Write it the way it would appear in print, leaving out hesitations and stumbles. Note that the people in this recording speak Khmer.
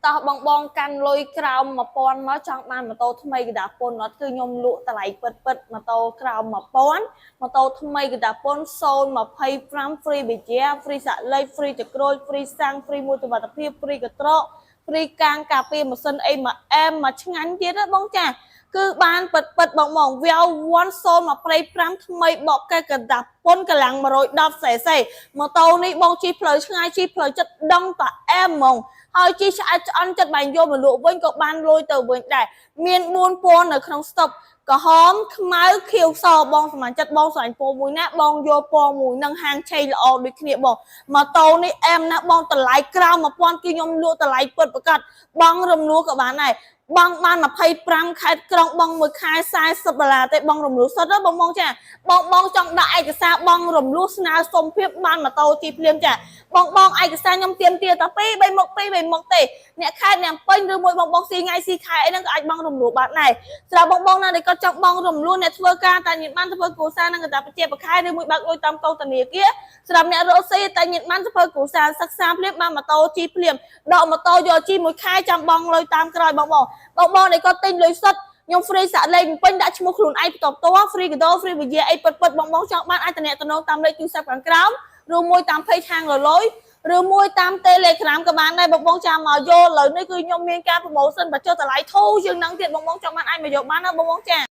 តោះបងបងកាន់លុយក្រោម1000មកចង់បានម៉ូតូថ្មីក្រដាសពន្ធអត់គឺខ្ញុំលក់តម្លៃពិតពិតម៉ូតូក្រោម1000ម៉ូតូថ្មីក្រដាសពន្ធ025 free ប៊ីជា free សាក់លេខ free ចក្រូច free សាំង free មួយសុវត្ថិភាព free កត្រក free កាងការពារម៉ាស៊ីនអីមកអែមមកឆ្ងាញ់ទៀតណាបងចាគឺបានពិតពិតបងបងវាវ1025ថ្មីបកកែក្រដាសពន្ធកម្លាំង110 cc ម៉ូតូនេះបងជិះផ្លូវឆ្ងាយជិះផ្លូវចិត្តដឹងតាអែមហ្មងហើយជិះឆ្អែតឆ្អន់ចិត្តបែងយកមកលក់វិញក៏បានលុយទៅវិញដែរមាន4ពណ៌នៅក្នុងស្តុកក្រហមខ្មៅខៀវសបងសម្លាញ់ចិត្តបងស្រឡាញ់ពណ៌មួយណាបងយកពណ៌មួយនឹងហាងឆេងល្អដូចគ្នាបងម៉ូតូនេះអែមណាស់បងតម្លៃក្រោម1000គឺខ្ញុំលក់តម្លៃពិតប្រាកដបងរំលោះក៏បានដែរបងបាន25ខេត្តក្រុងបងមួយខែ40ដុល្លារទេបងរំលោះសុទ្ធណាបងបងចាបងបងចង់ដាក់ឯកសារបងរំលោះស្នើសុំភាពបានម៉ូតូជីភ្លាមចាបងបងឯកសារខ្ញុំទៀមទាតែ2 3មុខ2 3មុខទេអ្នកខេត្តអ្នកពេញឬមួយបងបងស៊ីថ្ងៃស៊ីខែអីហ្នឹងក៏អាចបងរំលោះបានដែរស្រាប់បងបងណាដែលគាត់ចង់បងរំលោះអ្នកធ្វើការតែញាតបានធ្វើគ្រួសារនឹងកតាប្រជាប្រខែឬមួយបើកលុយតាមកងធនាគារសម្រាប់អ្នករកស៊ីតែញាតបានធ្វើគ្រួសារសិក្សាភ្លាមបានម៉ូតូជីភ្លាមដកម៉ូតូយកជីមួយខែចាំបងលុយតាមក្រោយបងបងបងបងដែលគាត់ទិញលុយសុទ្ធខ្ញុំ free សាក់លេខពេញដាក់ឈ្មោះខ្លួនឯងបន្តផ្ទាល់ free កដោ free វិយាអីពិតពិតបងបងចង់បានអាចតំណតំណងតាមលេខទូរស័ព្ទខាងក្រោមឬមួយតាម page ហាងលលយឬមួយតាម Telegram ក៏បានដែរបងបងចាំមកយកឥឡូវនេះគឺខ្ញុំមានការ promotion បញ្ចុះតម្លៃធូរជាងនឹងទៀតបងបងចង់បានអាចមកយកបានណាបងបងចា។